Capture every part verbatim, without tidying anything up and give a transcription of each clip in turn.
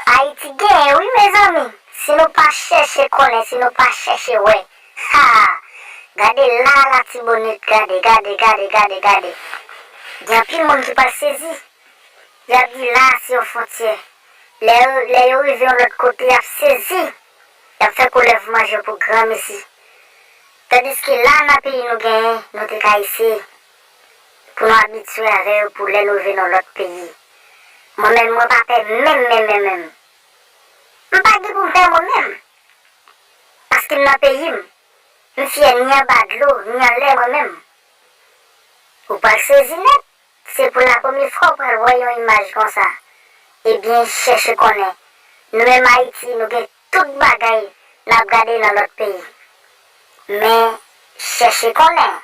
Ayiti genyen wi mezanmi. Si nou pa chèche konnen, si nou pa chèche wè. Ha! Gade la Latibonit, gade, gade, gade, gade, gade. Gen anpil moun ki pral sezi. Y ap di la se yon fwontyè. Lè yo, lè yo rive yon lòt kote, y ap sezi. Y ap fè koulèv manje pou granmesi. Tandiske la nan peyi nou genyen, nou te ka eseye pou nou abitye avè yo pou lè nou rive nan lòt peyi. Mwen menm, mwen pa pè menm, menm, menm, menm. M pa gen pou m pè mwen menm. Paske m nan peyi m. M fyè ni anba dlo, ni anlè mwen menm. Ou pral sezi nèt. Se pou la premye fwa w pral wè yon imaj konsa. Ebyen, chèche konnen. Nou menm Ayiti, nou gen tout bagay n ap gade nan lòt peyi. Men, chèche konnen.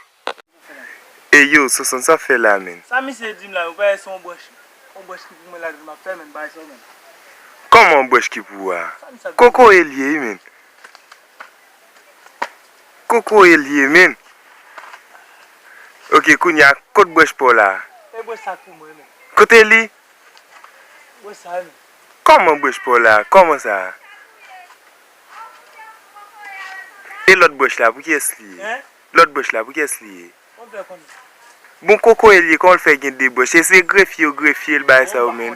Ey yo, Sonson, sa w fè la, menn? Sa misye di m la, yo pa wè se yon branch, yon branch ki pou mwen ladan m ap fè, menn, bagay sa yo, menn. Kòman yon branch ki pou ou a? Kokoye l ye wi, menn. Kokoye l ye, menn. Ok, kounye a, kot branch pa w la? E branch sa k pou mwen, menn. Kote li? Branch sa, menn. Kòman branch pa w la? Kòman sa? E lòt branch la, pou kiyès li ye? Lòt branch la, pou kiyès li ye? Bon, kokoye l ye, kòman l fè gen de branch? E se grefye yo grefye l, bagay sa yo, menn.